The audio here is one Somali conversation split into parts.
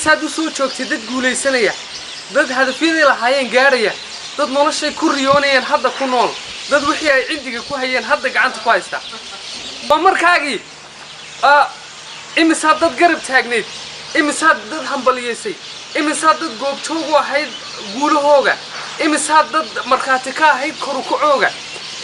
Imisaad u soo joogtay dad guulaysanaya, dad hadafyaday lahaayeen gaadhaya, dad noloshay ku riyoonayeen hadda ku nool, dad wixii ay cindiga ku hayeen hadda gacanta ku haysta? Waa markaagii. Imisaad dad garab taagnayd? Imisaad dad hambaliyaysay? Imisaad dad goobjoog u ahayd guulahooga? Imisaad dad markhaati ka ahayd korukacooga?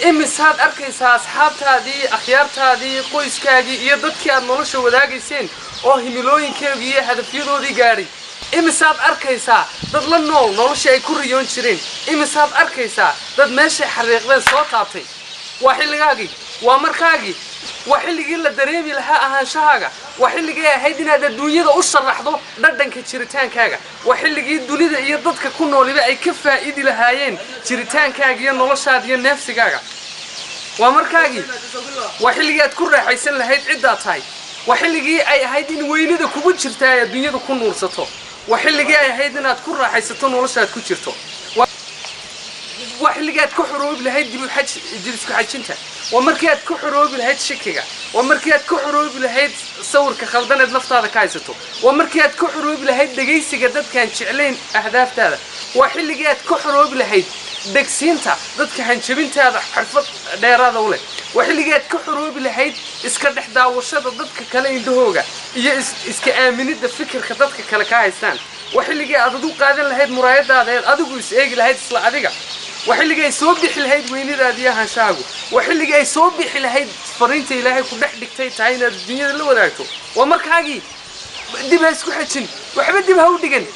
Imisaad arkaysaa asxaabtaadii, akhyaartaadii, qoyskaagii iyo dadkii aad nolosha wadaagayseen oo himilooyinkeegii iyo hadafyadoodii gaadhay? Imisaad arkaysaa dad la nool noloshii ay ku riyoon jireen? Imisaad arkaysaa dad meeshay xariiqdeen soo taabtay? Waa xilligaagii, waa markaagii, waa xilligii la dareemi lahaa ahaanshahaaga. Waa xilligii ay ahayd inaad adduunyada u sharaxdo dhadhanka jiritaankaaga. Waa xilligii dunida iyo dadka ku nooliba ay ka faa'idi lahaayeen jiritaankaaga iyo noloshaada iyo neefsigaaga. Waa markaagii, waa xilligii aad ku raaxaysan lahayd ciddaad tahay. Waa xilligii ay ahayd in weynida kugu jirta ay adduunyada ku nuursato. Waa xilligii ay ahayd inaad ku raaxaysato noloshaad ku jirto. Waa xilligii aad ka xoroobi lahayd dib isku xajinta. Waa markii aad ka xoroobi lahayd shakiga. Waa markii aad ka xoroobi lahayd sawirka khaldaneed naftaada ka haysato. Waa markii aad ka xoroobi lahayd dhegaysiga dadkaan jeclayn ahdaaftaada. Waa xilligii aad ka xoroobi lahayd dhegsiinta dadka hanjabintaada xirfad dheeraada u leh. Waa xilligii aad ka xoroobi lahayd iska dhex daawashada dadka kale indhahooga iyo iska aaminidda fikirka dadka kale ka haystaan. Waa xilligii aad adu qaadan lahayd muraayadaada eed adigu is eegi lahayd isla adiga. Waa xilligii ay soo bixi lahayd weynidaada iyo ahaanshahaagu. Waa xilligii ay soo bixi lahayd fariinta Ilaahay ku dhex dhigtay tahay inaad dunyada la wadaagto. Waa markaagii. Dib ha isku xejin, waxba dib ha u dhigan.